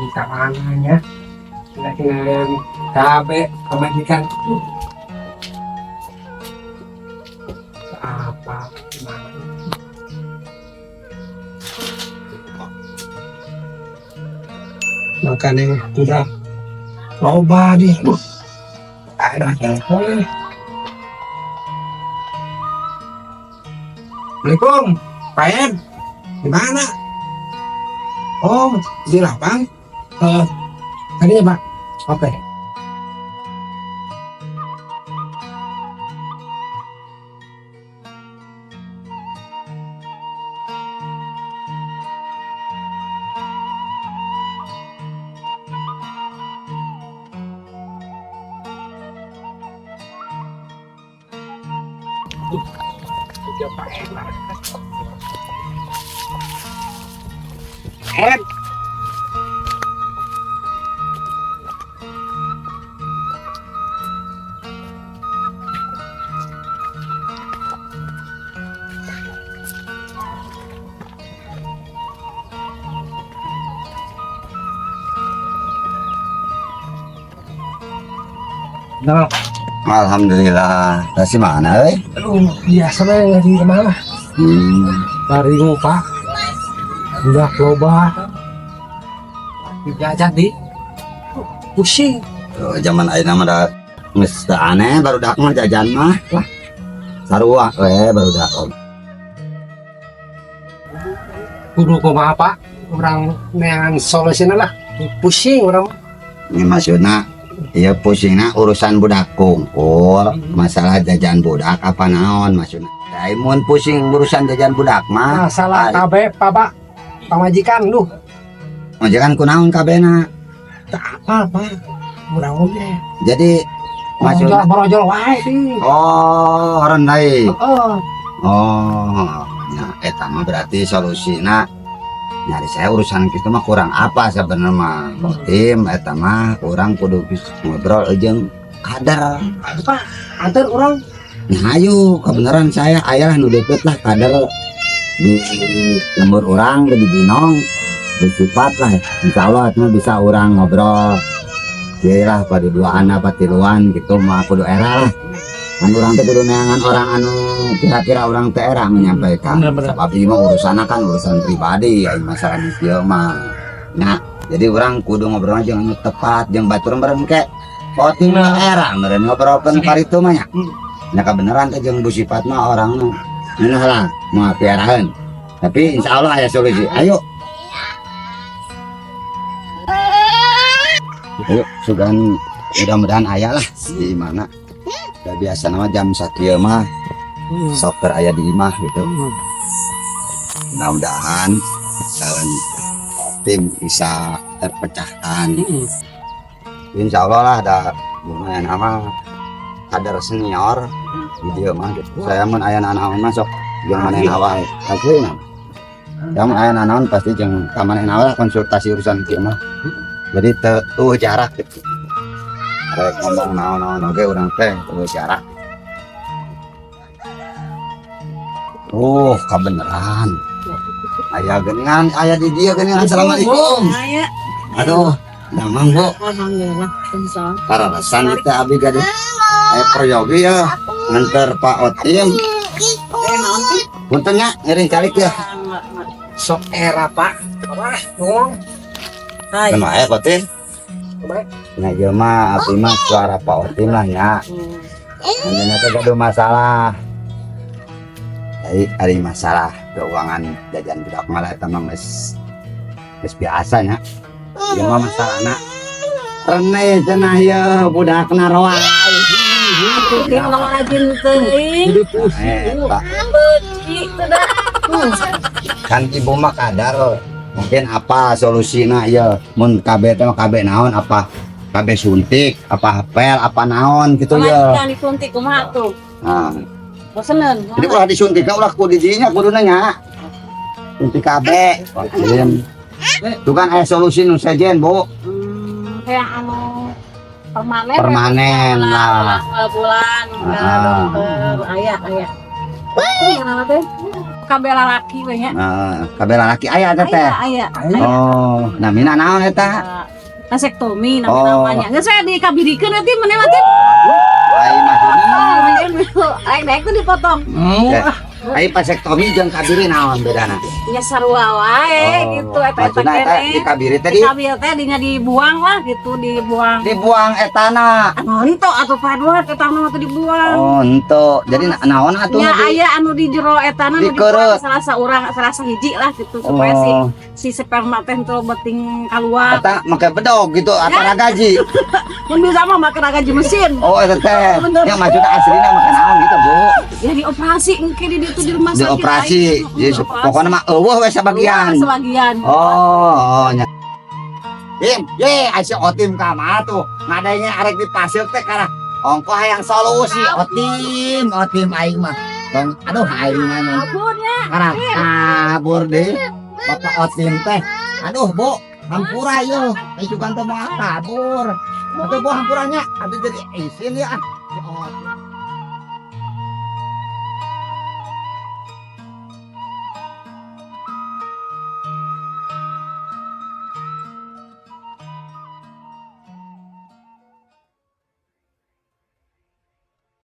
Di mananya? Dengan KB pamajikan. Apa gimana? Makanya udah loba nih. Ada telepon. Assalamualaikum, Pak Ed. Di mana? Oh, di lapang. Eh, tadi ya, Pak. Oke. Ya, Pak Ed. Ed. Nah, Alhamdulillah. Kasih mana euy? Aduh, biasa mah di mana? Bari Pak. Udah loba. Tidak jadi. Pusing. Oh, zaman ayeuna mah da geus teu aneh barudak mah jajan mah. Lah. Sarua we barudak. Kudu kumaha, Pak? Urang neangan solusina lah. Pusing urang. Ini maksudna iya pusingna urusan budak kungkul, masalah jajan budak apa naon maksudna. Da mun pusing urusan jajan budak mah, Masalah KB, Pak, Pak. Pamajikan duh. Majikan kunaon kabehna. Tak apa, Pak. Urang oge. Jadi Borojol maksudna borojol wae di. Oh, renai. Heeh. Oh, ya eta mah berarti solusina nyari saya urusan gitu mah kurang apa sebenarnya mah. Tim eta mah kurang kudu bisa ngobrol jeung kader. Pak, antar urang. Nah, ayo kebenaran saya aya lah nu deket lah kader di lembur urang di Binong bersifat lah, insya Allah itu mah bisa urang ngobrol. Iya lah pada duaan apa tiluan gitu mah kudu era lah kan, urang teh kudu neangan orang anu kira-kira urang teh era menyampaikan. Bener-bener. Sebab ini mah urusanna kan urusan pribadi ya, masalah nu kieu mah. Nah, jadi urang kudu ngobrol aja anu tepat jeung batur meureun ke Oting Nah. era meureun ngobrolkeun karitu mah nya. Nya kebenaran teh jeung Bu Sifat mah orang nu ngeunah lah moal piaraheun. Tapi insya Allah aya solusi. Ayo. Ayo, sugan mudah-mudahan aya lah di mana. Da biasa nama jam sakieu mah sok keur aya di imah gitu. Mudah-mudahan calon tim bisa terpecahkan. Insya Allah lah ada lumayan ama kader senior di dieu mah gitu. Saya mun aya naon mah sok jeung manehna wae. Asli mah. Yang aya naon pasti jeung ka manehna wae konsultasi urusan kieu mah. Jadi teu tuh jarak gitu. Rek ngomong naon-naon oge urang teh teu jarak. Oh, kabeneran. Aya geuningan, aya di dieu geuningan. Assalamualaikum. Aya. Aduh, damang, Bu. Alhamdulillah. Waalaikumsalam. Kararasan kita abi gaduh. Aya peryogi ya nganter Pak Otim. Eh, naon sih? Punten nya ngiring calik ya. Sok era, Pak. Apa? Ngomong. Hai. Kumaha ya, Pak Otim? Kumaha? Nah, ieu mah abdi mah suara Pak Otim lah nya. Anjeunna teh gaduh masalah. Jadi ada masalah keuangan jajan budak malah eta mah geus geus biasa nya. Ieu mah masalahna rene cenah ieu budakna roay. Teuing ulah rajin teuing. Jadi pusing. Eta. Gitu dah. Kan ibu mah kadar mungkin apa solusina ya mun KB teh mah KB naon, apa KB suntik apa pel apa naon gitu ya. Jangan disuntik kumaha tuh. Nah, Bosenan. jadi ulah disuntik ulah ku didinya kudu nya suntik KB. Oke. Itu kan aya solusi nu sejen, Bu. Kayak anu permanen. Permanen lah. Bulan, bulan, Ah. dokter. Aya, aya. Mana teh? Kabeh lalaki we nya. Nah, kabeh lalaki aya eta teh. Aya, aya. Oh, namina naon eta? Vasektomi Oh. namanya. Geus saya dikabirikeun nanti mana mati. Ai maksudna Aing daek tuh dipotong. Mau ah. Ai vasektomi jeung kabiri naon bedana? Ya sarua wae gitu eta eta Maksudna eta keneh. dikabiri teh di Dikabir teh dinya dibuang lah gitu, dibuang. Dibuang etana. Anu henteu atuh, Pak Edward, eta mah tuh dibuang. Oh, henteu. Jadi naon atuh Ya nu di aya anu di jero etana nu Dikeureup. dibuang salah saurang, salah sahiji lah gitu, supaya si si sperma teh henteu beuting keluar. Eta make bedog gitu atau ragaji? Mun bisa mah make ragaji mesin. Oh, eta teh. Bener. Yang maksudna aslina make naon gitu, Bu? Ya dioperasi engke di ditu di rumah sakit. Dioperasi. Aing. Jadi Dioperasi. pokoknya mah euweuh we sabagian. Euweuh sebagian. Oh, nya. Tim, ye, si Otim ka mana tuh? Ngadainya arek dipaseuk teh karena ongkoh hayang solusi Otim, Otim aing mah. Tong, aduh, aing mah Ampun ya. karena kabur deh. Bapak Otim teh. Aduh, Bu, hampura yo. Isukan teh mau kabur. Atuh, Bu, hampuranya. Atuh jadi isin ya. Si Otim.